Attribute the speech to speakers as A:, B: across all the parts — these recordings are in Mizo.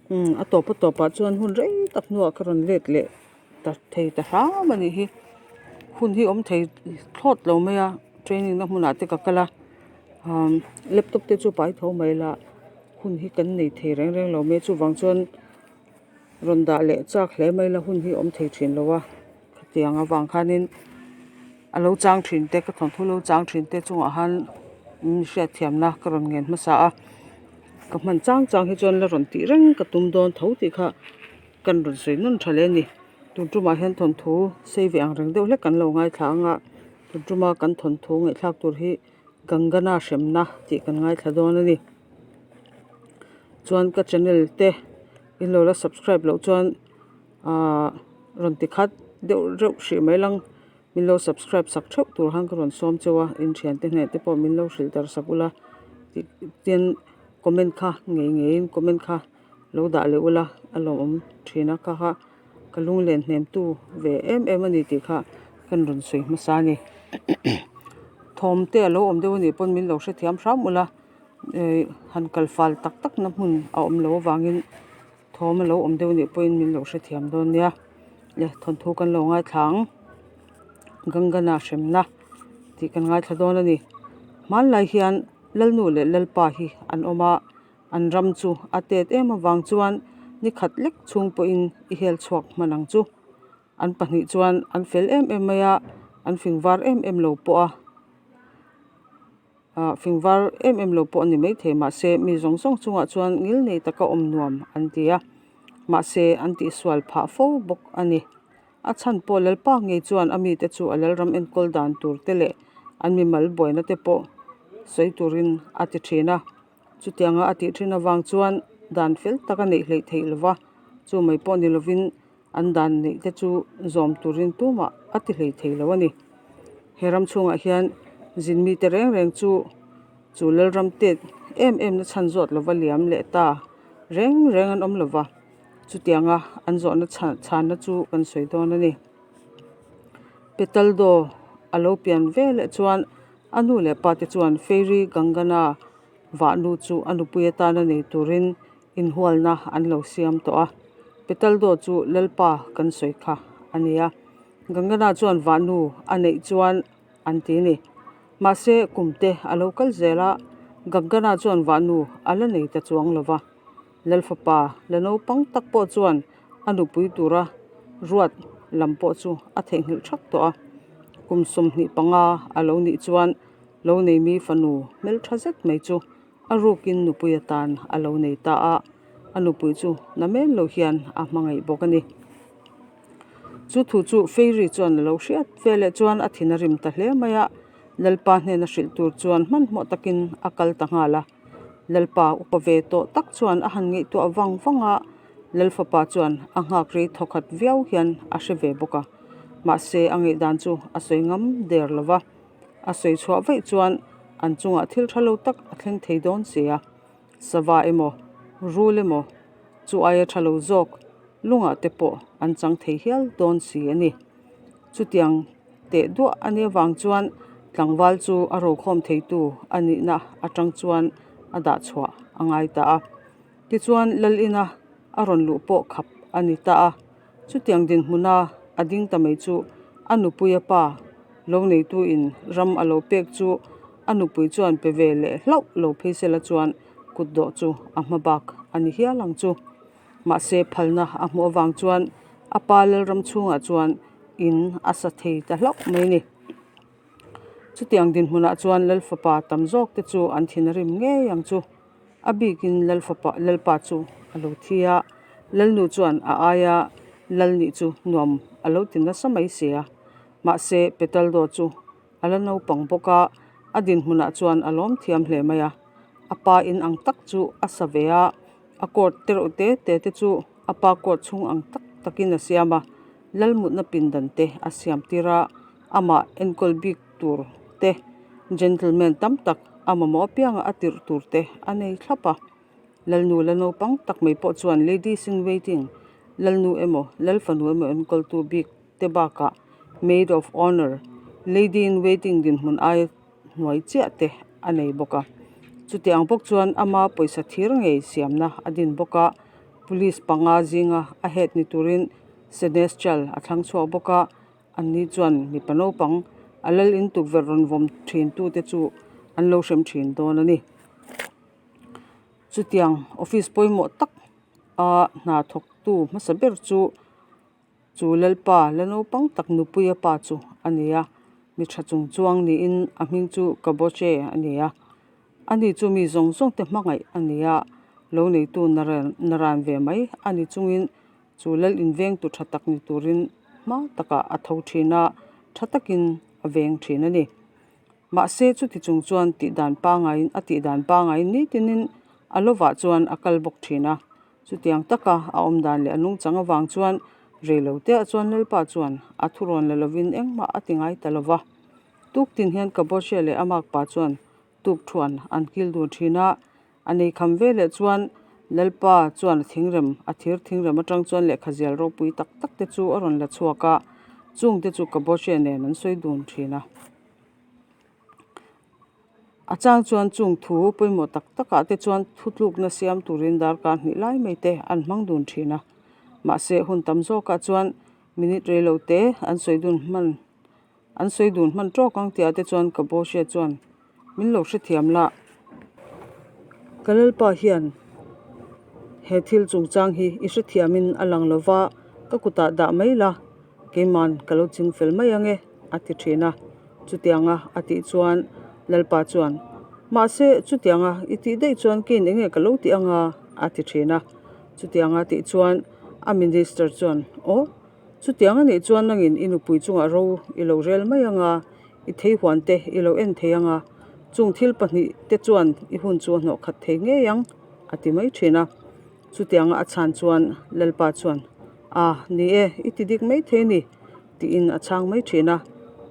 A: Umm a tawp a tawpah chuan hun rei tak hnuah ka rawn let leh ta thei ta hram a nih hi hun hi awm thei thlawt lo mai a training na hmunah te ka kal a umm laptop te chu pai tho mai la hun hi kan nei thei reng reng lo mai chuvang chuan rawn dah leh chak hle mai la hun hi awm thei thin lo a khatiang avang khanin a lo chang thin te ka thawmhnaw lo chang thin te chungah han hriatthiamna ka rawn ngen hmasa a ka hman chang chang hi chuan la rawn tih reng ka tum dawn tho tih kha kan rawn sawi nawn tha hle a ni tun tumah hian thawnthu sei ve ang reng deuh hlek kan lo ngaithla ang a tun tuma kan thawnthu ngaihthlak tur hi Gangana hremna tih kan ngaithla dawn a ni chuan ka channel te in lo la subscribe loh chuan ahh rawn ti khat deuh reuh hrih mai lang min lo subscribe sak theuh tur khan ka rawn sawm cheu a inthiante hneh te pawh min lo hrilh darh sak ula tin comment kha ngei ngeiin comment kha lo dah leh ula a lawmawm thin a kha kha ka lunglen hnem tu ve em em a ni tih kha kan rawn sawi hmasa a ni thawm te a lo awm deuh a nih pawn min lo hrethiam hram ula eh han kal fal tak tak na hmun a awm loh avangin thawm a lo awm deuh a nih pawhin min lo hrethiam dawn nia le thawnthu kan lo ngaithla ang Gangana hremna tih kan ngaithla dawn a ni hmanlai hian Lalnu leh Lalpa hi an awm a. An ram chu a tet em avang chuan ni khat lek chhung pawhin i hel chhuak hman ang chu. An pahnih chuan an fel em em mai a, an fing var em em lo pawh a, ah fing var em em lo pawh a ni maithei mahse mi zawng zawng chungah chuan ngil nei taka awm nuam an ti a, mahse an tihsual phah fo bawk a ni. A chhan pawh Lalpa ngei chuan a mite chu a Lalram enkawl dan tur te leh an mimal buaina te pawh sawi turin a ti thin a. Chutianga a tih thin avang chuan dan fel tak a neih hleih theih lo va, chu mai pawh ni lovin an dan neih te chu zawm turin tumah a ti hlei thei lo a ni. He ram chhungah hian zin mite reng reng chu chu Lalram tet em em na chhan zawt lova liam leh ta reng reng an awm lo va, chutianga an zawhna chhanna chu kan sawi dawn a ni. Petaldo a lo pian veleh chuan A nu leh pa te chuan Fairy Gangana vahnu chu a nupui atana nei turin inhualna an lo siam tawh a. Petaldo chu Lalpa kan sawi kha a ni a. Gangana chuan vahnu a neih chuan an ti ni. Mahse kum te a lo kal zel a, Gangana chuan vahnu a la nei ta chuang lo va. Lalfapa la naupang tak pawh chuan a nupui tura ruat lam pawh chu a theihnghilh thak tawh a. Kum 25 a lo nih chuan lo neimi fanu hmeltha zet mai chu a rukin nupui atan a lo nei ta a, a nupui chu na men lo hian a hmangaih bawk a ni. Chu thu chu Fairy chuan a lo hriat veleh chuan a thin a rim ta hle mai a, Lalpa hnena hrilh tur chuan hmanhmawh takin a kal ta nghal a. Lalpa upa ve tawh tak chuan a han ngaihtuah vang vang a, Lalfapa chuan a nghak rei thawkhat viau hian a hre ve bawk a. Mahse a ngaihdan chu a sawi ngam der lo va, a sawi chhuah vaih chuan an chungah thil tha lo tak a thleng thei dawn si a. Sava emaw, rul emaw chu aia tha lo zawk lungah te pawh an chang thei hial dawn si a ni. Chutiang teh duah a nih avang chuan tlangval chu a rokhawm theitu a nihna atang chuan a dah chhuah a ngai ta a. Tichuan Lal ina a rawn luh pawh khap a ni ta a. Chutiang dinhmuna a ding ta mai chu a nupuia pa lo neituin ram a lo pek chu a nupui chuan pe ve leh hlauh lo phei sela chuan kutdawh chu a hma bak a ni hial ang chu. Mahse phalna a hmuh avang chuan a pa Lalram chhungah chuan in a sa thei ta hlauh mai a ni. Chutiang dinhmunah chuan Lalfapa tam zawk te chu an thin a rim ngei ang chu. A bikin Lalfapa Lalpa chu a lo thi a, Lalnu chuan a aia Lal nih chu nuam a lo ti nasa mai si a. Mahse Petaldo chu a la naupang bawk a, a dinhmunah chuan a lawm thiam hle mai a. A pa in ang tak chu a sa ve a, a court te reuh te te te chu a pa court chhung ang tak takin a siam a, Lalmutna pindan te a siam tir a, amah enkawl bik tur te, gentleman tam tak a mamawh apianga a tirh tur te a nei thlap a. Lalnu la naupang tak mai pawh chuan ladies in waiting, Lalnu emaw Lalfanu emaw enkawltu bik te bakah maid of honour, lady in waiting dinhmun aia hnuai chiah te a nei bawk a. Chutiang bawk chuan ama pawisa thir ngei siamna a din bawk a. Police panga zinga a head ni turin Seneschal a thlang chhuak bawk a, anni chuan mipa naupang a lal in tukverh rawn vawm thin tute chu an lo hrem thin dawn a ni. Chutiang office pawimawh tak a hna thawktu hmasa ber chu Chu Lalpa la naupang tak nupuia pa chu a ni a, mi tha chung chuang niin a hming chu Kaboche a ni a. Ani chu mi zawng zawng te hmangaih a ni a, lo neitu naran ve mai a ni chungin chu Lal invengtu tha tak ni turin hma takah a tho thin a, tha takin a veng thin a ni. Mahse chuti chung chuan tihdan pangaiin a tihdan pangaiin nitinin a lovah chuan a kal bawk thin a. Chutiang taka a awm dan leh a nungchang avang chuan reilo teah chuan Lalpa chuan a thurawn la lovin engmah a ti ngai ta lo va. Tuktin hian Kaboshia leh a makpa chuan tukthuan an kil dun thin a, a nei kham ve leh chuan Lalpa chuan a thingrem a thir thingrem atang chuan lehkha zial ropui tak tak te chu a rawn la chhuak a, chungte chu Kaboshia nen an sawi dun thin a. A chang chuan chung thu pawimawh tak takah te chuan thutlukna siam turin darkar hnih lai mai te an hmang dun thin a. Mahse hun tam zawkah chuan minute reilo te an sawi dun hman an sawi dun hman tawk ang tihah te chuan ka Bawhria chuan min lo hrethiam la. Ka Lalpa hian he thil chungchang hi i hrethiamin a lang lova ka kutah dah mai la. Keiman ka lo ching fel mai ang e, a ti thin a. Chutianga a tih chuan Lalpa chuan, Mahse, chutianga i tih daih chuan kein enge ka lo tih anga? a ti thin a. Chutianga a tih chuan a minister chuan, Aw, chutiang a nih chuan nangin i nupui chungah ro i lo rel mai anga, i theihuan te i lo en thei anga, chung thil pahnih te chuan i hun chu a hnawh khat thei ngei ang, a ti mai thin a. Chutianga a chhan chuan Lalpa chuan, A, ni e, i ti dik mai thei a ni, tiin a chhang mai thin a.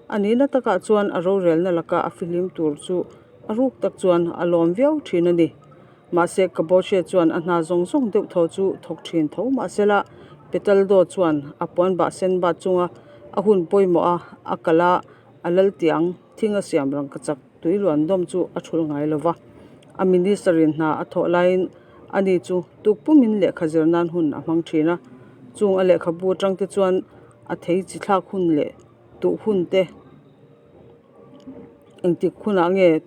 A: A nihna takah chuan a rorelna laka a fihlim tur chu a ruk tak chuan a lawm viau thin a ni. Mahse, Kaboshe chuan a hna zawng zawng deuh tho chu thawk thin tho mahsela, Petaldo chuan a puan bah sen bat chunga a hun pawimawh a, a kal a, a lal tiang thing a siam rangkachak tui luan dawm chu a thul ngai lo va. A minister-in hna a thawh laiin Ani chu tuk pumin lehkha zir nan hun a hmang thin a, chung a lehkhabu atang te chuan a thei chi thlak hun leh tuh hun te engtik hunah nge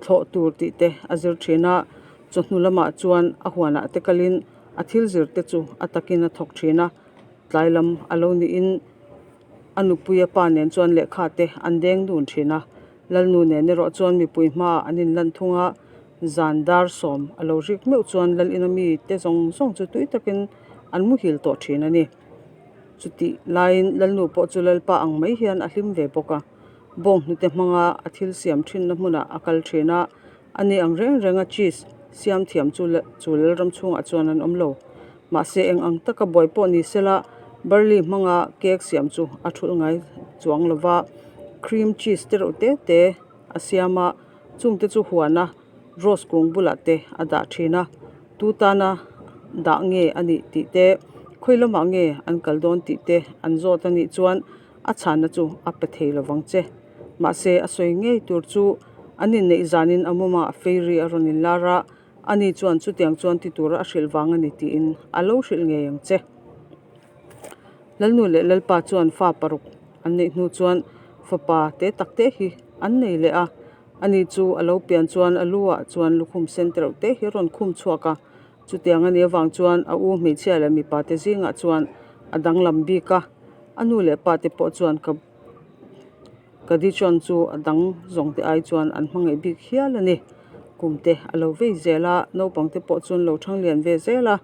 A: thlawh tur tih te a zir thin a, chawhnu lamah chuan a huanah te kalin a thil zir te chu a takin a thawk thin a, tlai lam a lo niin a nupuia pa nen chuan lehkha te an deng dun thin a, Lalnu nen erawh chuan mipui hmaah an inlan thung a. Zan dar sawm a lo rik meuh chuan Lalina mi te zawng zawng chu tui takin an muhil tawh thin a ni. Chutih laiin Lalnu pawh chu Lalpa ang mai hian a hlim ve bawk a. Bawnghnute hmanga a thil siam thinna hmunah a kal thin a, a ni ang reng renga cheese siam thiam chu chu Lalram chhungah chuan an awm lo. Mahse eng ang taka buai pawh ni sela barley hmanga cake siam chu a thulh ngai chuang lova, cream cheese te reuh te te a siam a. Chungte chu huana rose kung bulah te a dah thin a, tu tana dah nge a nih tih te, khawi lamah nge an kal dawn tih te an zawt a nih chuan a chhanna chu a pe thei lovang che. Mahse a sawi ngei tur chu an inneih zanin a mawma fairy a rawn inlar a, ani chuan chutiang chuan ti tura a hrilh vang a ni tiin a lo hrilh ngei ang che. Lalnu leh Lalpa chuan fa paruk an neih hnu chuan fapa te tak te hi an nei leh a, ani chu a lo pian chuan a lu ah chuan lukhum sen tereuh te hi a rawn khum chhuak a, chutiang a nih avang chuan a u hmeichhia leh mipa te zingah chuan a danglam bik a, a nu leh pa te pawh chuan ka Kadichon chu a dang zawng te ai chuan an hmangaih bik hial a ni. Kum te a lo vei zel a, naupang te pawh chuan lo thang lian ve zel a.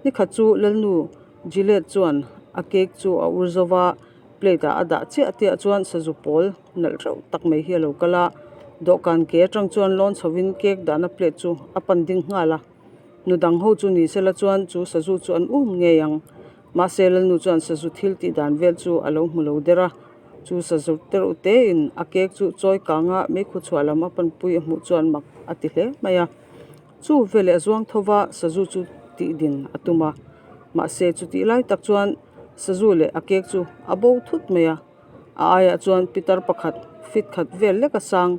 A: Nikhat chu Lalnu Gilead chuan a cake chu a ur zo va, plate ah a dah chiah tihah chuan sazu pawl nalh reuh tak mai hi a lo kal a. Dawhkan ke atang chuan lawn chhovin cake dahna plate chu a pan ding nghal a. Nu dang ho chu ni sela chuan chu sazu chu an um ngei ang. Mahse Lalnu chuan sazu thil tih dan vel chu a lo hmu lo der a. Chu sazu tereuh tein a cake chu chawi kanga meikhu chhuah lam a panpui a hmuh chuan mak a ti hle mai a. Chu veleh a zuang tho va, sazu chu tih din a tum a. Mahse chutih lai tak chuan sazu leh a cake chu a bo thut mai a. A aiah chuan pitar pakhat fit khat vel lek a sang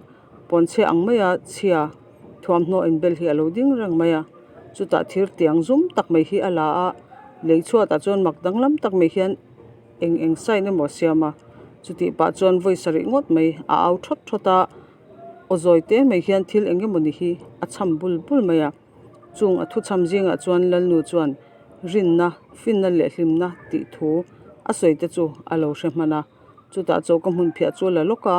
A: pawnchhe ang maia chhia thuamhnaw inbel hi a lo ding reng mai a. Chutah thir tiang zum tak mai hi a la a, lei chhuatah chuan mak danglam tak mai hian eng eng sign emaw a siam a, chutih pah chuan vawi sarih ngawt mai a au thawt thawt a, aw zawi te mai hian thil eng emawni hi a cham bul bul mai a, chung a thuchham zingah chuan Lalnu chuan rinna, finna leh hlimna tih thu a sawi te chu a lo hre hman a, chutah choka hmun phiah chu a la lawk a,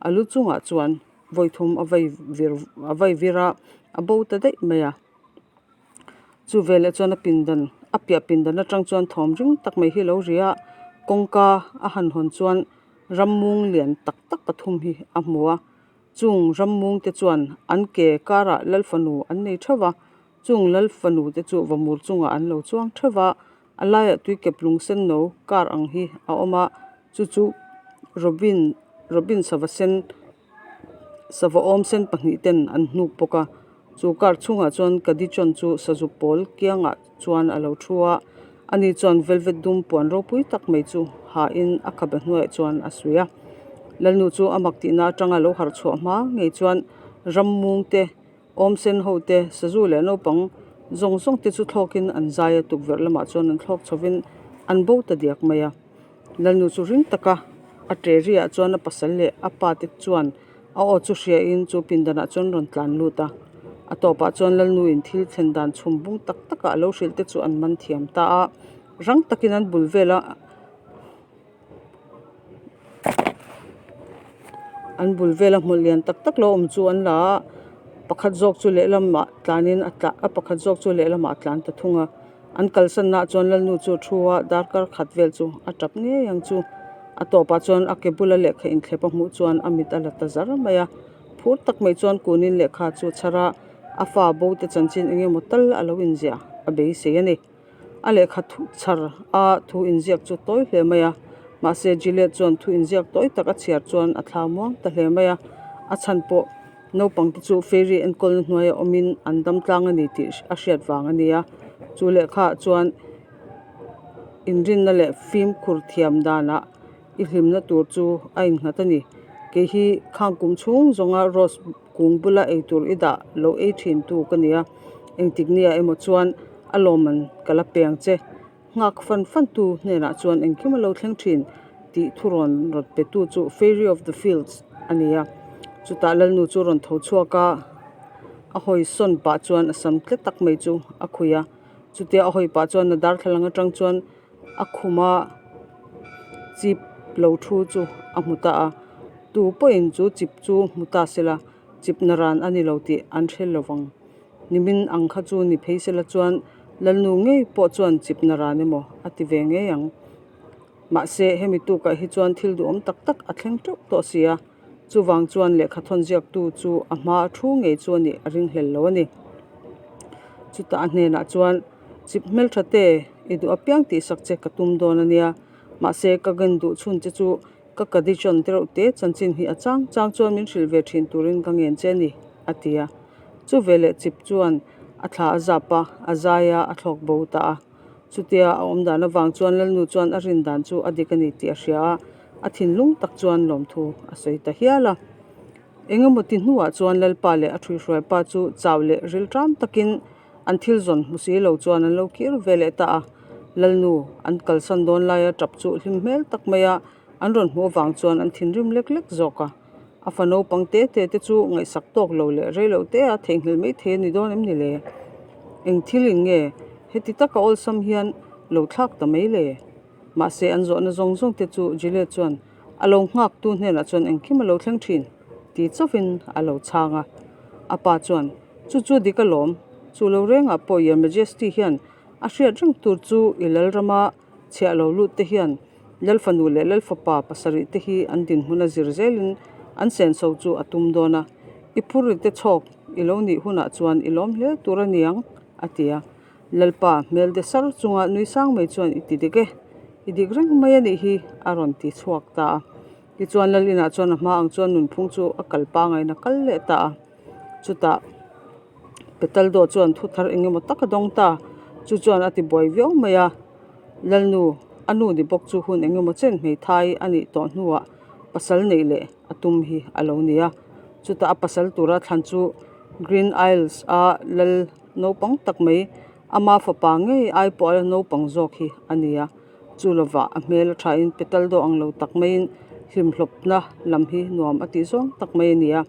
A: a lu chungah chuan vawi thum a vai vir a vai vir a, a bo ta daih mai a. Chu veleh chuan a pindan a piah pindan atang chuan thawm ring tak mai hi a lo ri a, kawngka a han hawn chuan rammung lian tak tak pathum hi a hmu a, chung rammung te chuan an ke karah lalfanu an nei theuh va, chung lalfanu te chu vamur chungah an lo chuang theuh va, a laiah tuikep lung sen no kar ang hi a awm a, chu chu robin robin sava sen Sava awm sen pahnih ten an hnuk bawk a chu car chhungah chuan kadichon chu sazu pawl kiangah chuan a lo thu a ani chuan velvet dum puan ropui tak mai chu hahin a khabe hnuaiah chuan a suih a lalnu chu a mak tihna atanga lo harh chhuah hma ngei chuan rammung te awm sen ho te sazu leh naupang zawng zawng te chu thlawkin an zai a tukverh lamah chuan an thlawk chhovin an bo ta diak mai a. Lalnu chu ring taka a ṭe riah chuan a pasal leh a pa te chuan a aw chu hriain chu pindanah chuan rawn tlan lut a. A tawpah chuan Lalnuin thil thlen dan chhum bung tak takah a lo hrilh te chu an man thiam ta a. Rang takin an bul vela an bul vela hmawlh lian tak tak lo awm chu an la a, pakhat zawk chu lehlamah tlanin a tla a pakhat zawk chu lehlamah a tlan ta thung a. An kalsannaah chuan Lalnu chu a thu a, darkar khat vel chu a tap ngei ang chu. A tawpah chuan a ke bula lehkha inthlep a hmuh chuan a mit a la ta zar mai a. Phur tak mai chuan kunin lehkha chu a chhar a, a fa bo te chanchin eng emaw tal a lo inziah a beisei a ni. A lehkha chhar a thu inziak chu tawi hle mai a, mahse Juliet chuan thu inziak tawi tak a chhiar chuan a thla muang ta hle mai a, a chhan pawh Naupangte chu fairy enkawlna hnuaia awmin an dam tlang a ni tih a hriat vang a ni a, chu lehkhaah chuan inrinna leh fimkhur thiam danah i hlimna tur chu a innghat a ni. Kei hi khang kum chhung zawnga rose kung bula eitur i dah lo ei thin tu ka ni a, engtik nia emaw chuan a lawmman ka la pe ang che. Nghak fan fan tu hnenah chuan engkim a lo thleng thin tih thu rawn rawn pe tu chu Fairy of the Fields a ni a. Chutah Lalnu chu rawn tho chhuak a, a hawi sawn pah chuan a sam tle tak mai chu a khuih a. Chutia a hawi pah chuan a darthlalang atang chuan a khum a chip lo thu chu a hmu ta a. Tu pawhin chu chip chu hmu ta sela chip naran a ni lo tih an hre lo vang. Nimin ang kha chu ni phei sela chuan Lalnu ngei pawh chuan chip naran emaw a ti ve ngei ang. Mahse, hemi tukah hi chuan thil duhawm tak tak a thleng teuh tawh si a, chuvang chuan lehkha thawn ziaktu chu a hma a thu ngei chu a nih a ringhlel lo a ni. Chutah a hnenah chuan, Chip hmeltha te, i duh apiang tihsak che ka tum dawn a nia, mahse ka ngen duh chhun che chu Ka kadichon te reuh te chanchin hi a chang chang chuan min hrilh ve thin turin ka ngen che a ni, a ti a. Chu veleh chip chuan a thla a zap a, a zai a, a thlawk bo ta a. Chutia a awm dan avang chuan Lalnu chuan a rin dan chu a dik a ni tih a hria a, a thinlung tak chuan lawmthu a sawi ta hial a. Engemaw ti hnuah chuan Lalpa leh a thuihhruaipa chu chau leh rilṭam takin an thil zawn hmu si lo chuan an lo kir ve leh ta a. Lalnu an kalsan dawn laia tap chu hlim hmel tak mai a, an rawn hmuh avang chuan an thinrim lek lek zawk a. A fa naupang te te te chu ngaihsak tawk lo leh rei loh te a theihnghilh mai thei a ni dawn em ni le? Eng thil in nge heti taka awlsam hian lo thlak ta mai le? Mahse an zawhna zawng zawng te chu Juliet chuan a lo nghak tu hnenah chuan engkim a lo thleng thin ti chauhin a lo chhang a. A pa chuan, Chu chu dik alawm, chu lo rengah pawh Your Majesty hian A hriat reng tur chu i Lalrama chhiah lo lut te hian Lalfanu leh Lalfapa pasarih te hi an dinhmun a zir zelin an senso chu a tum dawn a, i phurri te chhawk i lo nih hunah chuan i lawm hle tur a niang, a ti a. Lalpa hmel de sar chunga nui sang mai chuan i ti dik e, i dik reng mai a nih hi, a rawn ti chhuak ta a. Tichuan Lal inah chuan a hma ang chuan nunphung chu a kal pangaiin a kal leh ta a. Chutah Petaldo chuan thu thar eng emaw tak a dawng ta, chu chuan a ti buai viau mai a, Lalnu, a nu ni bawk chu hun eng emaw chen hmeithai a nih tawh hnuah pasal neih leh a tum hi a lo ni a. Chutah a pasal tura thlan chu Green Isles a Lal. naupang tak mai, ama fapa ngei ai pawh a la naupang zawk hi a ni a. Chu lovah a hmel a thain petal dawh ang lo tak maiin hlimhlawpna lam hi nuam a tih zawng tak mai a ni a.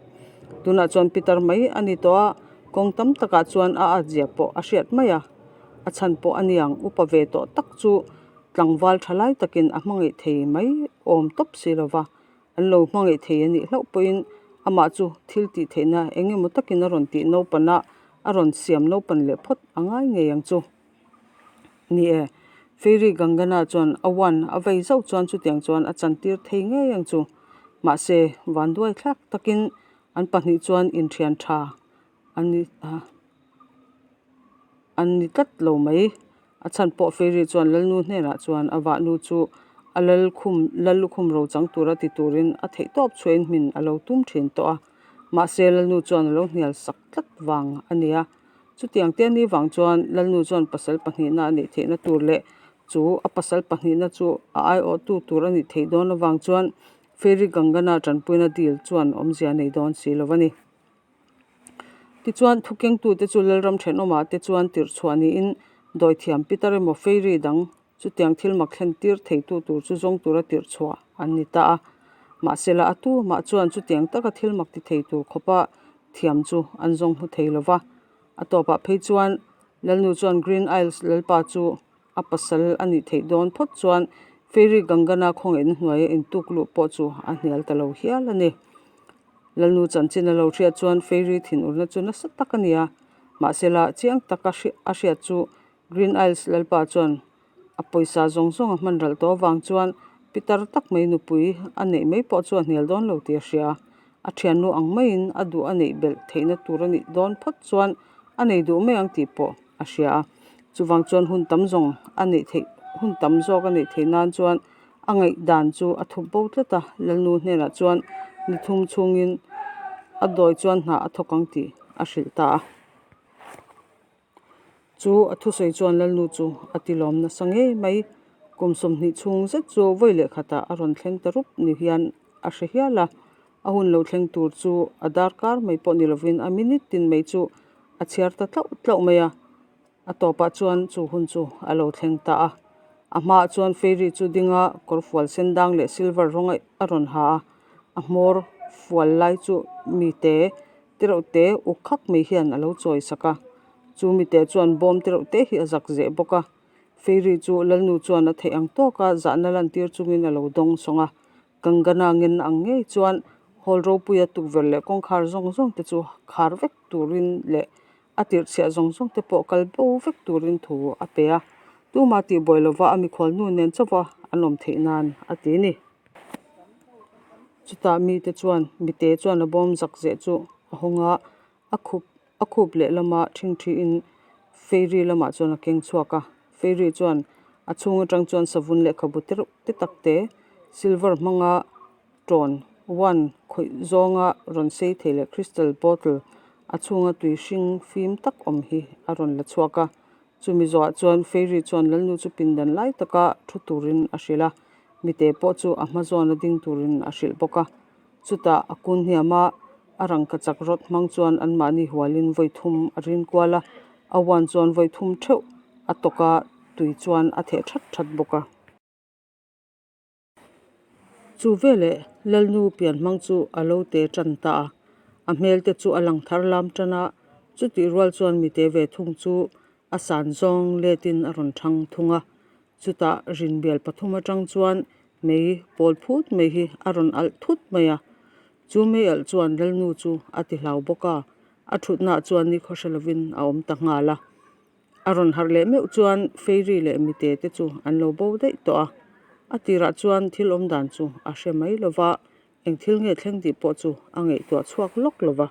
A: Tunah chuan pitar mai a ni tawh a, kawng tam takah chuan a at zia pawh a hriat mai a. A chhan pawh a niang upa ve tawh tak chu tlangval tha lai takin a hmangaih thei mai awm tawp si lova, an lo hmangaih thei a nih hlauh pawhin amah chu thil tih theihna eng emaw takin a rawn tih naupan a, a rawn siam naupan leh phawt a ngai ngei ang chu. Ni e, Fairy Gangana chuan a uan a vei zauh chuan chutiang chuan a chantir thei ngei ang chu. Mahse, vanduai thlak takin an pahnih chuan inthian tha an ni a. An ni tlat lo mai. A chhan pawh Fairy chuan Lalnu hnenah chuan a vahnu chu a lalkhum Lallukhum ro chang tura ti turin a theih tawp chhuahin hmin a lo tum thin tawh a. Mahse Lalnu chuan a lo hnial sak tlat vang a ni a. Chutiang te ni vang chuan Lalnu chuan pasal pahnihna a neih theihna tur leh chu a pasal pahnihna chu a aiawhtu tur a nih theih dawn avang chuan Fairy Gangana tanpuina dil chuan awmzia nei dawn si lo a ni. Tichuan, thukengtute chu Lalram thenawmah te chuan tirh chhuah niin dawithiam pitar emaw fairy dang chutiang thil mak thlen tir theitu tur chu zawng tura tirh chhuah an ni ta a. Mahsela a tu mah chuan chutiang taka thil mak ti thei tur khawpa thiam chu an zawng hmu thei lo va. A tawpah phei chuan Lalnu chuan Green Isles Lalpa chu a pasal a nih theih dawn phawt chuan Fairy Gangana khawngaihna hnuaia intuk luh pawh chu a hnial ta lo hial a ni. Lalnu chanchin a lo hriat chuan Fairy thinurna chu nasa tak a ni a, mahsela chiang taka a hriat chu Green Isles Lalpa chuan a pawisa zawng zawng a hman ralh tawh avang chuan pitar tak mai nupui a neih mai pawh chu a hnial dawn lo tih a hria a, a thiannu ang maiin a duh a neih belh theihna tur a nih dawn phawt chuan a nei duh mai ang tih pawh a hria a, chuvang chuan hun tam zawng a neih theih hun tam zawk a neih theih nan chuan A ngaihdan chu a thup bo tlat a, Lalnu hnenah chuan ni thum chhungin a dawi chuan hna a thawk ang tih a hrilh ta a. Chu a thusawi chuan Lalnu chu a tilawm nasa ngei mai. Kum 20 chhung zet chu vawi leh khatah a rawn thleng ta rup ni hian a hre hial a. A hun lo thleng tur chu a darkar mai pawh ni lovin a minute tin mai chu a chhiar ta tlauh tlauh mai a. A tawpah chuan chu hun chu a lo thleng ta a, a hmaah chuan fairy chu ding a kawr fual sen dang leh silver rawng a rawn ha a, a hmawr fual lai chu mite tereuh te uk khak mai hian a lo chawi sak a, chu mite chuan bawm tereuh te hi a zak zeh bawk a, fairy chu lalnu chuan a theih ang tawka zahna lantir chungin a lo dawng sawng a, Kangana ngen ang ngei chuan hall ropuia tukverh leh kawngkhar zawng zawng te chu khar vek turin leh A tirhchhiah zawng zawng te pawh kal bo vek turin thu a pe a, tumah tihbuai lova a mikhual nu nen chauha an awm theih nan a ti ni. Chutah mite chuan mite chuan a bawm zak zeh chu a hawng a, a khup a khup lehlama ṭhingṭhiin fairy lamah chuan a keng chhuak a. Fairy chuan a chhung aṭang chuan savun lehkhabu te reuh te tak te silver hmanga Ṭawn, one, khawih zawnga rawn sei thei leh crystal bottle a chhunga tui hring fim tak awm hi a rawn la chhuak a. Chumi zawhah chuan Fairy chuan Lalnu chu pindan lai taka thu turin a hrilh a, mite pawh chu a hma zawna ding turin a hrilh bawk a. Chutah a kun hniam a, a rangka chak rawt hmang chuan anmahni hualin vawi thum a rin kual a, a one chuan vawi thum theuh a tawk a, tui chuan a theh that that bawk a. Chu veleh Lalnu pian hmang chu a lo te tan ta a, a hmel te chu a lang thar lam tan a, chutih rual chuan mite ve thung chu a san zawng letin a rawn thang thung a, chutah rinbial pathum atang chuan mei pawl phut mai hi a rawn alh thut mai a, chu mei alh chuan Lalnu chu a ti hlau bawk a, a thutnaah chuan nikhaw hre lovin a awm ta nghal a. A rawn harh leh meuh chuan Fairy leh mite te chu an lo bo daih tawh a, a tirah chuan thil awm dan chu a hre mai lo va, eng thil nge thleng tih pawh chu a ngaihtuah chhuak lawk lo va.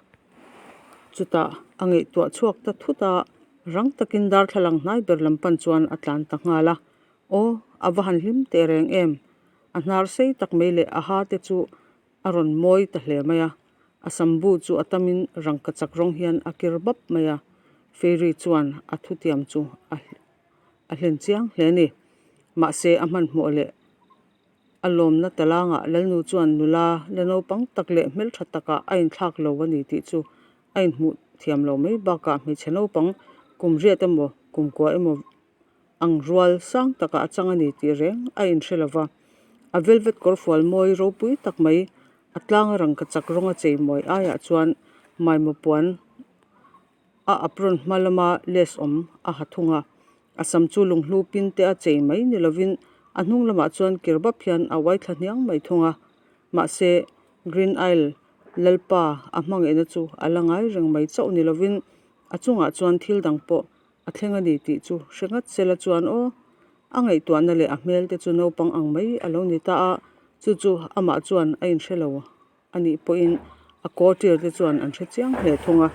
A: Chutah a ngaihtuah chhuak ta thut a, rang takin darthlalang hnai ber lam pan chuan a tlan ta nghal a, Aw, a va han hlim teh reng em? A hnar sei tak mai leh a ha te chu A rawn mawi ta hle mai a, a sambu chu a tamin rangkachak rawng hian a kir bap mai a, Fairy chuan a thutiam chu a a hlen chiang hle a ni. Mahse a hmanhmawh leh a lawmna talangah Lalnu chuan nula la naupang tak leh hmeltha takah a inthlak lo a ni tih chu a inhmuh thiam lo mai bakah hmeichhe naupang Kum riat emaw, kum kua emaw ang rual sang takah a chang a ni tih reng a inhre lo va. A velvet kawrfual mawi ropui tak mai a tlanga rangkachak rawnga chei mawi aiah chuan maimaw puan a apron hma lama lace awm a ha thung a. A sam chu lunghlu pin te a chei mai ni lovin a hnung lamah chuan kir bap hian a uai thla hniang mai thung a. Mahse, Green Isle Lalpa a hmangaihna chu a la ngai reng mai chauh ni lovin a chungah chuan thil dang pawh a thleng a ni tih chu hre ngat sela chuan aw, a ngaihtuahna leh a hmel te chu naupang ang mai a lo ni ta a, chu chu amah chuan a inhre lo a nih pawhin a courtier te chuan an hre chiang hle thung a.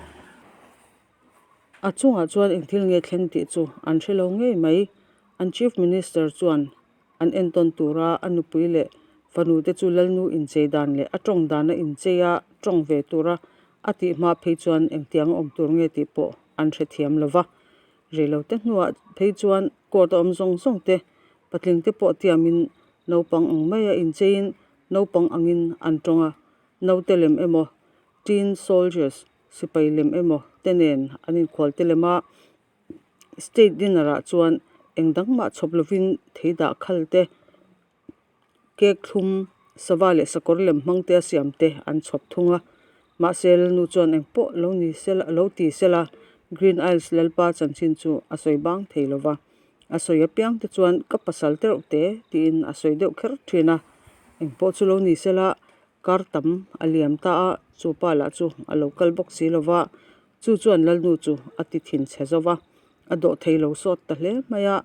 A: A chungah chuan engthil nge thleng tih chu an hre lo ngei mai, an Chief Minister chuan an entawn tura a nupui leh fanu te chu Lalnu inchei dan leh a tawng dana inchei a tawng ve tura a tih hma phei chuan engtiang a awm tur nge tih pawh an hrethiam lo va. Reilote hnuah phei chuan court a awm zawng zawng te, patling te pawh tiamin naupang ang maia incheiin naupang angin an tawng a, naute lem emaw teen soldiers sipai lem emaw te nen an inkhual te lem a. State dinner ah chuan eng dang mah chhawp lovin thei dah khal te, cake thlum, sava leh sakawr lem hmang te a siam te an chhawp thung a. Mahse Lalnu chuan eng pawh lo ni sela lo ti sela Green Isles Lalpa chanchin chu a sawi bang thei lo va. A sawi apiang te chuan ka pasal te reuh te tiin a sawi deuh kher thin a. Eng pawh chu lo ni sela kar tam a liam ta a, chu pa lah chu a lo kal bawk si lo va. Chu chuan Lalnu chu a ti thin chhe zo va, a dawh thei lo sawt ta hle mai a.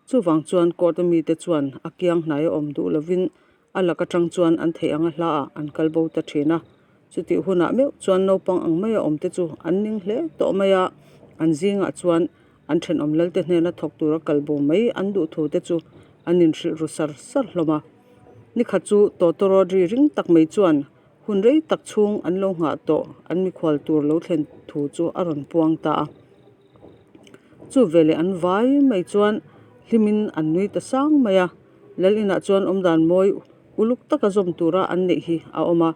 A: Chuvang chuan court a mite chuan a kiang hnai a awm duh lovin a lak atang chuan an theih anga hla ah an kal bo ta thin a. Chutih hunah meuh chuan naupang ang maia awm te chu an ning hle tawh mai a, an zingah chuan an thenawm Lalte hnena thawk tura kal bo mai an duh thu te chu an inhrilh ru sar sar hlawm a. Nikhat chu Tawtawrawt ri ring tak mai chuan Hun rei tak chhung an lo nghah tawh an mikhual tur lo thlen thu chu a rawn puang ta a. Chu veleh an vai mai chuan hlimin an nui ta sang mai a, Lal inah chuan awmdan mawi uluk taka zawm tura an neih hi a awm a,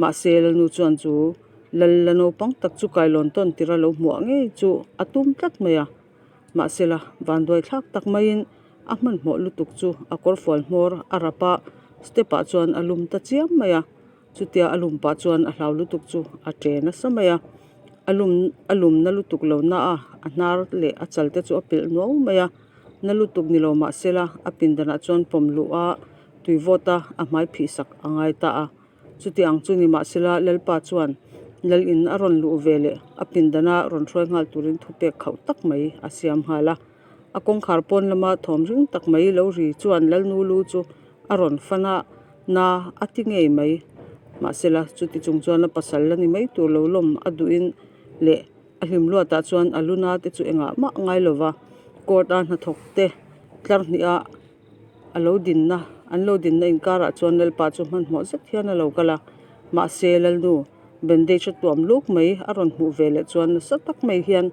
A: mahse Lalnu chuan chu Lal la naupang tak chu kailawn tawn tira lo hmuah ngei chu a tum tlat mai a. Mahsela vanduai thlak tak maiin a hmanhmawh lutuk chu a kawrfual hmawr a rap a, step ah chuan a lum ta chiam mai a, chutia a lum pah chuan a hlau lutuk chu a che nasa mai a, a lum a lum na lutuk lo na a, a hnar leh a chal te chu a pilh nuau mai a, na lutuk ni lo mahsela a pindanah chuan pawm luh a tui vawt a, a hmai phih sak a ngai ta a. Chuti ang chu ni mahsela Lalpa chuan Lal in a rawn luh ve leh a pindana rawn hruai nghal turin thupek khauh tak mai a siam nghal a. A kawngkhar pawn lama thawm ring tak mai lo ri chuan Lalnu lu chu a rawn fan a, na a ti ngei mai. Mahsela chuti chung chuan a pasal la ni mai tur lo lawm a duhin leh a hlim luatah chuan a luna te chu engah mah ngai lova court a hnathawk te tlar hnih a A lo dinna, an lo dinna inkarah chuan Lalpa chu hmanhmawh zet hian a lo kal a, mahse Lalnu bandage a tuam luk mai a rawn hmuh ve leh chuan nasa tak mai hian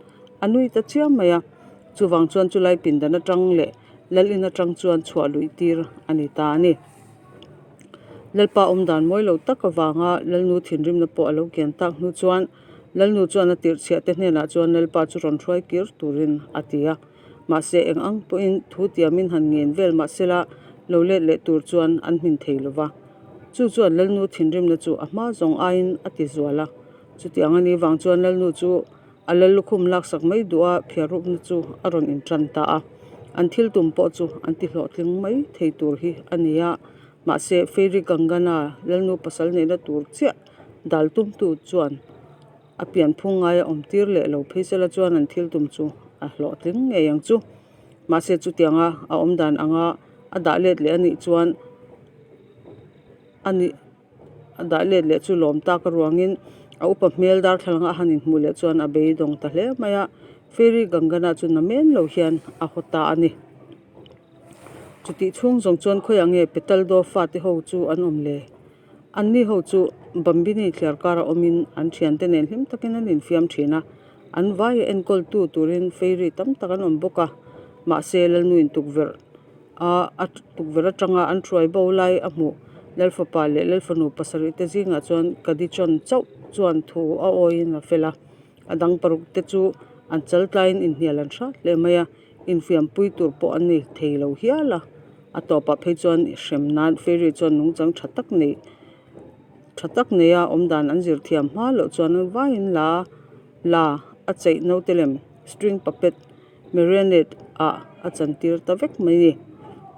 A: a nui ta chiam mai a, chuvang chuan chulai pindan atang leh Lal in atang chuan chhuah luih tir a ni ta a ni. Lalpa awmdan mawi lo tak avanga Lalnu thinrimna pawh a lo kian tak hnu chuan Lalnu chuan a tirhchhiah te hnenah chuan Lalpa chu rawn hruai kir turin a ti a. Mahse eng ang pawhin thu tiamin han ngen vel mahsela lo let leh tur chuan an hmin thei lo va. Chu chuan Lalnu thinrimna chu a hma zawng aiin a ti zual a. Chutiang a nih vang chuan Lalnu chu a lal lukhum laksak mai duh a phiarrukna chu a rawn intan ta a. An thil tum pawh chu an ti hlawhtling mai thei tur hi a ni a. Mahse Fairy Gangana Lalnu pasal neihna tur chiah dal tumtu chuan A pianphung ngaia awm tir leh lo phei sela chuan an thil tum chu a hlawhtling ngei ang chu. Mahse chutianga a awm dan anga a dah let leh a nih chuan a nih a dah let leh chu lawm tak aruangin a upa hmel darthlalang a han inhmuh leh chuan a beidawng ta hle mai a. Fairy Gangana chu na men lo hian a haw ta a ni. Chutih chhung zawng chuan khawiah nge Petaldo fate ho chu an awm le? Anni ho chu Bambini thliar kara awmin an thiante nen hlim takin an infiam thin a, an vaia enkawltu turin fairy tam tak an awm bawk a, mahse Lalnuin tukverh a a tukverh atanga an hruai bo lai a hmuh Lalfapa leh Lalfanu pasarih te zingah chuan Kadichon chauh chuan thu a awiin a fel a, a dang paruk te chu An chal tlaiin inhnial an hrat hle mai a, infiampui tur pawh an ni thei lo hial a. A tawpah phei chuan hrem nan fairy chuan nungchang tha tak nei tha tak neia awmdan an zir thiam hma loh chuan vaiin la la a cheih naute lem string puppet marionette ah a chantir ta vek mai a ni.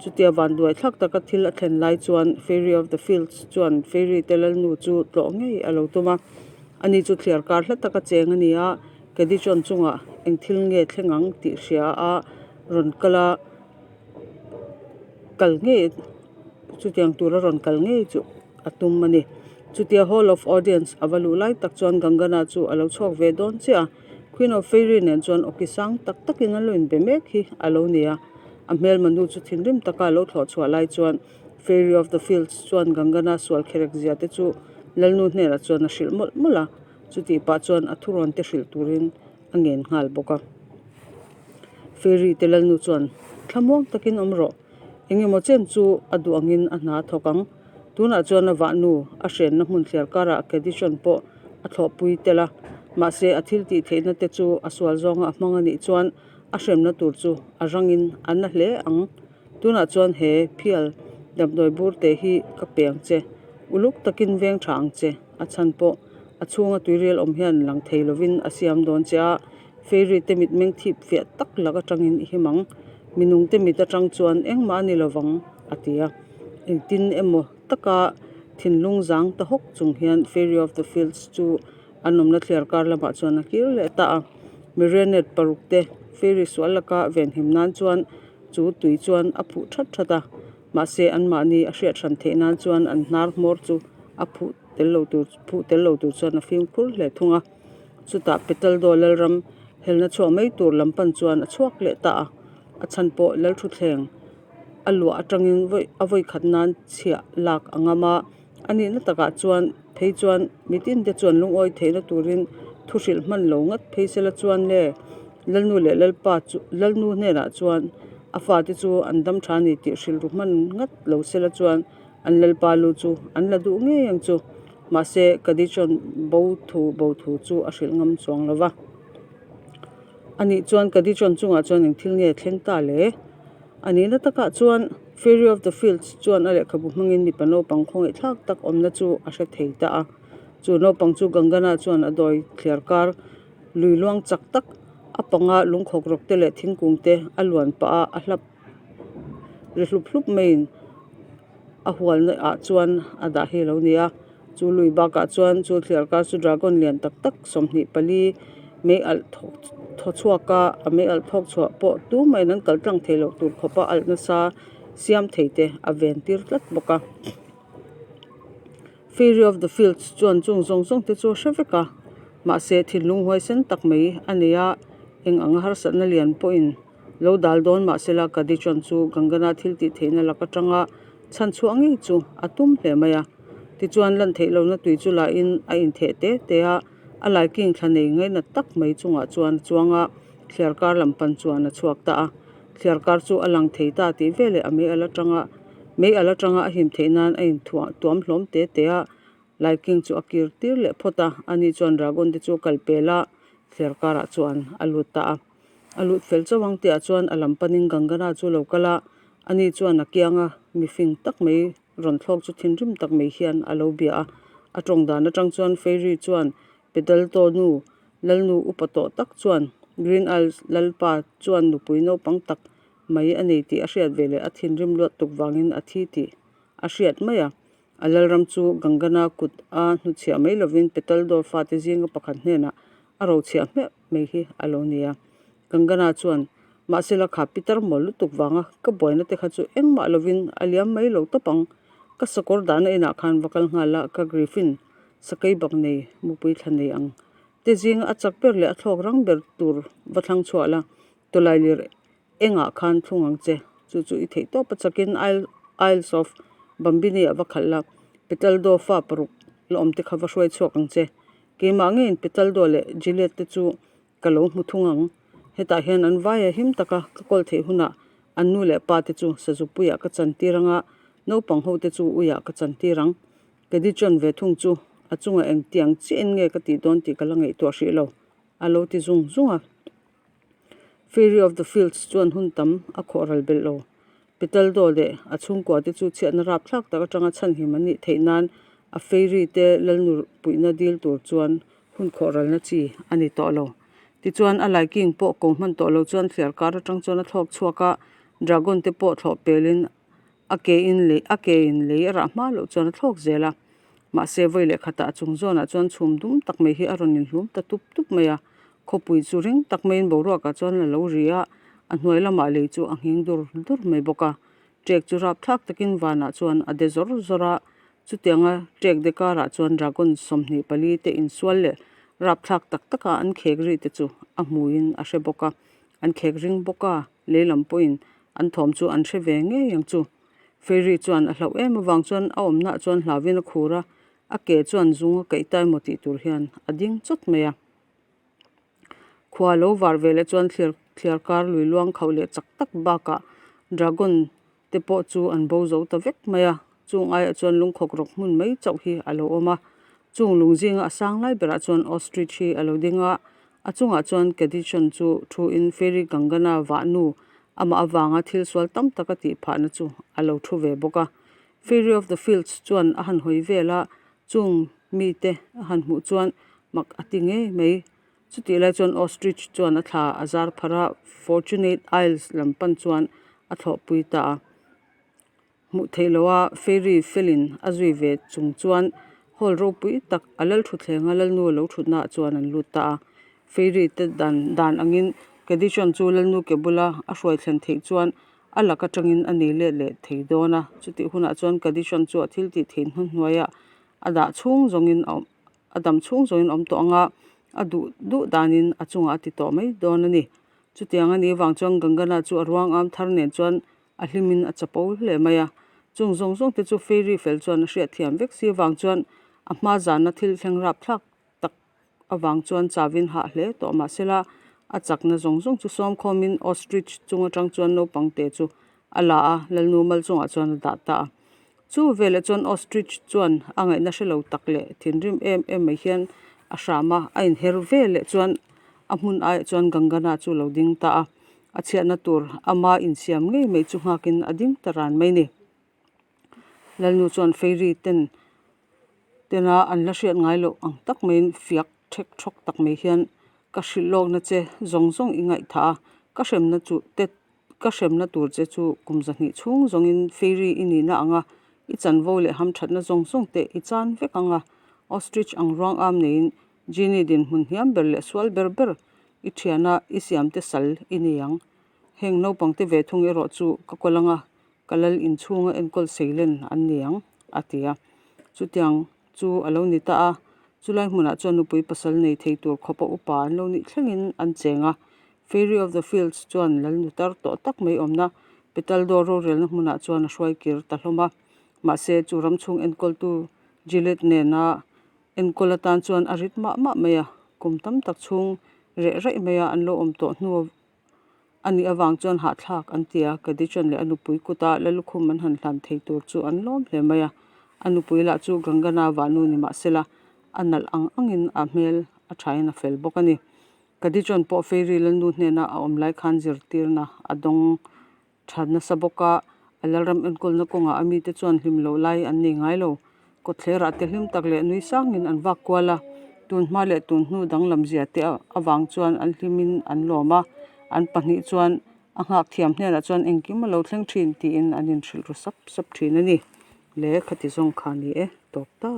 A: Chutia vanduai thlak taka thil a thlen lai chuan fairy of the fields chuan fairy te lalnu chu tlawh ngei a lo tum a, ani chu thliar kar hla taka cheng a ni a, Kedichon chungah eng thil nge thleng ang tih hria a rawn kal a, kal ngei chutiang tura rawn kal ngei chu a tum a ni. Chutia Hall of Audience a va luh lai tak chuan Gangana chu a lo chhuak ve dawn chiah a, Queen of Fairy nen chuan awki sang tak takin an lo inbe mek hi a lo ni a. A hmelma nu chu thinrim taka a lo thlawh chhuah lai chuan Fairy of the Fields chuan Gangana sual kherek zia te chu Lalnu hnenah chuan a hrilh mawlh mawlh a, chutih pah chuan a thurawn te hrilh turin a ngen nghal bawk a. Fairy te Lalnu chuan thlamuang takin awm rawh, engemaw chen chu a duh angin a hna a thawk ang. Tunah chuan a vahnu a hrenna hmun thliar karah Kedition pawh a thlawhpui tel a, mahse a thil tih theihna te chu a sual zawnga a hmang a nih chuan a hremna tur chu a rangin a na hle ang. Tunah chuan he phial damdawi bur te hi ka pe ang che, uluk takin veng tha ang che, a chhan pawh a chhunga tuirial awm hian lang thei lovin a siam dawn che a, fairy te mitmeng thip fiah tak lak atangin i him ang, minungte mit atang chuan engmah a ni lovang a ti a. Engtin emaw taka thinlung zang ta hawk chung hian Fairy of the Fields chu an awmna thliar kar lamah chuan a kir leh ta a. Marionette paruk te fairy sual laka venhim nan chuan chu tui chuan a phuh that that a, mahse anmahni a hriat hran theih nan chuan an hnar hmawr chu a phuh tel lo tur phuh tel lo tur chuan a fimkhur hle thung a. Chutah Petaldo Lalram helna chhuak mai tur lam pan chuan a chhuak leh ta a, a chhan pawh Lalthuthleng a luah atangin vawi a vawi khat nan chhiah lak a ngam a, a nihna takah chuan phei chuan mitin te chuan lungawi theihna turin thu hrilh hman lo ngat phei sela chuan le Lalnu leh Lalpa chu Lalnu hnenah chuan a fate chu an dam tha a ni tih hrilh ru hman ngat lo sela chuan an Lalpa lu chu an la duh ngei ang chu mahse Kadichon bo thu bo thu chu a hrilh ngam chuang lo va. A nih chuan Kadichon chungah chuan eng thil nge thleng ta le? A nihna takah chuan Fairy of the Fields chuan a lehkhabu hmangin mipa naupang khawngaih thlak tak awmna chu a hre thei ta a. Chu naupang chu Gangana chuan a dawi thliar kar lui luang chak tak a panga lungkhawk rawk te leh thingkung te a luan pah a, a hlap ri hlup hlup maiin a hualna ah chuan a dah hi a lo ni a. Chu lui bakah chuan chu thliar kar chu dragon lian tak tak 24 mei alh thaw chhuak a, a mei alh thawk chhuah pawh tumah in an kal tlang thei loh tur khawp a alh nasa siam thei te a ven tir tlat bawk a. Fairy of the fields chuan chung zawng zawng te chu a hre vek a, mahse thinlung huaisen tak mai a nei a, eng anga harsatna lian pawhin lo dal dawn mahsela Kadichon chu Gangana thil tih theihna lak atanga Chhan chhuah ngei chu a tum hle mai a, tichuan lan theih lohna tui chu lahin a intheh te te a, a laiking thla nei ngainat tak mai chungah chuan a chuang a, thliar kar lam pan chuan a chhuak ta a, thliar kar chu a lang thei ta tih veleh a mei al atanga mei al atanga a him theih nan a inthuah tuam hlawm te te a, laiking chu a kir tir leh phawt a, ani chuan dragon te chu a kal pel a, thliar karah chuan a lut ta a. A lut fel chauh ang tihah chuan a lam panin Gangana chu a lo kal a, ani chuan a kianga mifing tak mai rawn thlawk chu thinrim tak mai hian a lo bia a. A tawng dan atang chuan Fairy chuan Pedalto nu Lalnu upa tawh tak chuan Green Isles Lalpa chuan nupui naupang tak mai a nei tih a hriat veleh a thinrim luat tuk vangin a thi tih a hriat mai a. A lalram chu Gangana kut a hnuchhiah mai lovin Petaldo fate zinga pakhat hnenah a rochhiah hmeh mai hi a lo ni a. Gangana chuan, Mahsela kha pitar mawl lutuk vanga ka buaina te kha chu engmah lovin a liam mai lo tawp ang. Ka sakawr dahna inah khan va kal nghal a, ka Griffin sakei bak nei mupui thla nei ang te zinga a chak ber leh a thlawk rang ber tur va thlang chhuah la, tawlailir Engah khan thlung ang che? Chu chu i theih tawp a chakin Isles of Bambini ah va khalh la, Petaldo fa paruk la awm te kha va hruai chhuak ang che. Keimah ngeiin Petaldo leh Gilead te chu ka lo hmu thung ang. Hetah hian an vaia him taka ka kawl theih hunah an nu leh pa te chu sazupuiah ka chantir anga naupang ho te chu uiah ka chantir ang. Kedichon ve thung chu a chungah engtiang chiahin nge ka tih dawn tih ka la ngaihtuah hrih lo, a lo ti zung zung a. Fairy of the Fields chuan hun tam a khawh ral belh lo. Petaldo leh a chhungkua te chu chhiatna rapthlak tak atanga chhanhim an nih theih nan a fairy te lalnu puihna dil tur chuan hun khawh ralna chi a ni tawh lo. Tichuan a laiking pawh ko hman tawh lo chuan thliar kar atang chuan a thlawk chhuak a, dragon te pawh thlawh pelin a ke in lei a ke in lei a rah hma loh chuan a thlawk zel a. Mahse vawi leh khatah a chung zawnah chuan chhum dum tak mai hi a rawn inhlum ta tup tup mai a. Khawpui chu ring tak maiin boruakah chuan a lo ri a, a hnuai lamah lei chu a nghing dur dur mai bawk a. Ṭek chu rapthlak takin vanah chuan a de zawr zawr a, chutianga ṭek de karah chuan dragon 24 te insual leh rapthlak tak taka an khek ri te chu a hmuiin a hre bawk a. An khek ring bawk a, lei lam pawhin an thawm chu an hre ve ngei ang chu. Fairy chuan a hlauh em avang chuan a awmnaah chuan hlauin a khur a, a ke chuan zung a kaih ta emaw tih tur hian a ding chawt mai a. Khua lo var ve leh chuan thliar thliar kar lui luang khauh leh chak tak bakah dragon te pawh chu an bo zo ta vek mai a, chung aiah chuan lungkhawk rawk hmun mai chauh hi a lo awm a. Chung lung zinga a sang lai berah chuan ostrich hi a lo ding a, a chungah chuan Kedishon chu thu in Fairy Gangana vahnu amah avanga thil sual tam tak a tih phahna chu a lo thu ve bawk a. Fairy of the Fields chuan a han hawi vel a, Chung mite a han hmuh chuan mak a ti ngei mai. Chutih lai chuan Ostrich chuan a thla a zar pharh a, Fortunate Isles lam pan chuan a thlawhpui ta a. Hmuh theih loha Fairy felin a zui ve chung chuan hall ropui tak a lal thuthlenga lalnu lo thutnaah chuan an lut ta a. Fairy te dan dan angin Kedishon chu lalnu ke bula a hruai thlen theih chuan A lak atangin a nei let leh thei dawn a, chutih hunah chuan Kadishon chu a thil tih theih hnu hnuaiah a dah chhung zawngin a awm a dam chhung zawngin a awm tawh ang a, a duh duh danin a chungah a ti tawh mai dawn a ni. Chutiang a nih avang chuan Gangana chu a ruang am thar nen chuan a hlimin a chapo hle mai a. Chung zawng zawng te chu Fairy fel chuan a hriatthiam vek si avang chuan a hma zana thil thleng rapthlak tak avang chuan chavin hah hle tawh mahsela a chakna zawng zawng chu sawm khawmin ostrich chung atang chuan naupang te chu a la a, lalnu mal chungah chuan a dah ta a. Chu veleh chuan ostrich chuan a ngaihna hrelo tak leh thinrim em em mai hian a hram a, a inher veleh chuan a hmun aiah chuan Gangana chu lo ding ta a, a chhiatna tur ama insiam ngei mai chu nghakin a ding ta ran mai ni. Lalnu chuan fairy ten tena an la hriat ngai loh ang tak maiin fiak thek thawk tak mai hian ka hrilh lawkna che zawng zawng i ngaihthah a, ka hremna chu te ka hremna tur che chu kum zahnih chhung zawngin fairy i nihna ang a, i chanvo leh hamthatna zawng zawng te i chan vek ang a, ostrich ang ruang am neiin genie dinhmun hniam ber leh sual ber ber i thiana i siamte sal i nei ang. Heng naupangte ve thung erawh chu ka kawl ang a, ka lal inchhunga enkawl seilen an ni ang, a ti a. Chutiang chu a lo ni ta a, chulai hmunah chuan nupui pasal nei thei tur khawpa upa an lo nih thlengin an cheng a. Fairy of the Fields chuan lal nu tar tawh tak mai awmna Petaldo rorelna hmunah chuan a hruai kir ta hlawm a. Mahse, chu ram chhung enkawltu Gilead nena enkawl atan chuan a rit mah mah mai a, kum tam tak chhung reh raih maia an lo awm tawh hnu A nih avang chuan hahthlak an ti a, Kadichon leh a nupui kuta Lalukhum an han hlan thei tur chu an lawm hle mai a. A nupui lah chu Gangana vahnu ni mah sela, a nalh ang angin a hmel a thain a fel bawk a ni. Kadichon pawh Fairy Lalnu hnena a awm lai khan zirtirna a dawng Tha nasa bawk a, a lalram enkawlna kawngah a mite chuan hlim loh lai an nei ngai lo. Kawtthlerah te hlim tak leh nui sangin an vak kual a, tun hma leh tun hnu danglam zia te avang chuan an hlimin an lawm a, an pahnih chuan a nghak thiam hnenah chuan engkim a lo thleng thin tiin an inhrilh ru sap sap thin a ni. Le khati zawng kha ni e, tawp ta.